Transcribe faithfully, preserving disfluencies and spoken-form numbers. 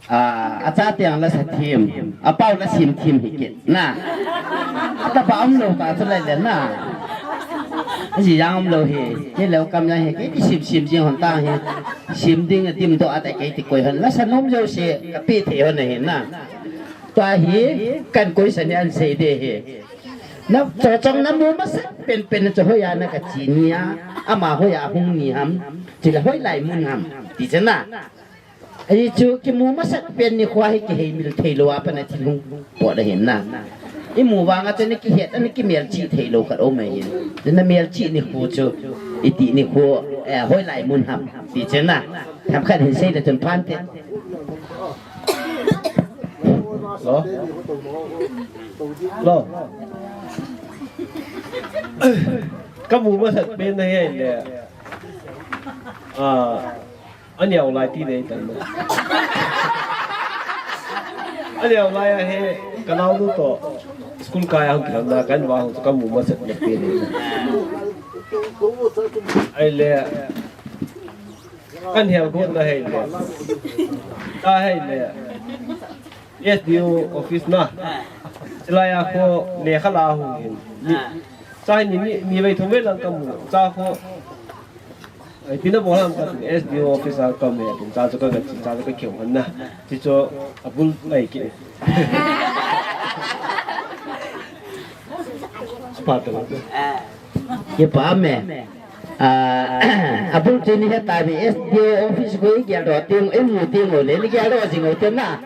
A, acha tiang la sa thim, apau la sim thim hi kit na. Ataba um lou ta chu lai le na. Aji jang um lou hi, hi leu kam jang hi, kei ti sim sim jing hon ta hi. Sim ding a dim doh a ta kei ti koi hon, la sa nom jouse ka pe thei hon ahi na. Tua hi, kan koi sa ni an sei de hi. Na, cho chong na mu masat pen pen na cho hoiya na ka chi ni a, ama hoiya hung ni ham, chi la hoilai mun ham, ti che na. Ahi chu kimu masat pen nikho hi kiheimil thei lou a pat na thil hung pot ahin na. I mu vang a chu na kihet, na kimelchih thei lou khat um ahin. Chu na melchih nikho chu, i tih nikho, eh, hoilai mun ham, ti che na. Themkhat hin sei le chun phan te. Lo? Lo? Ka mu masat pen na hi le. Ah, Aneo lai ti dei tan. Aneo lai a hi ka naonu toh school kai a hung kilam na kan va hung chu ka mu masat na pen. Ahile kan hel got na ahile. Ta ahile. S D O office na. Chilai a kho lekha la hung hin. Ni, cha ni, ni, ni vei thum vei lang ka mu. Cha kho. Ai, tina bol ham ka S D O office a ka me, tin cha chu ka, ka, cha chu ka keu han na. Ti chu a bul ai ki. Spa to. Ye pa me. Ah, a bul chu ni he ta ni S D O office ko i gel ro ting, i mu ting o le, ni gel ro jing o te na.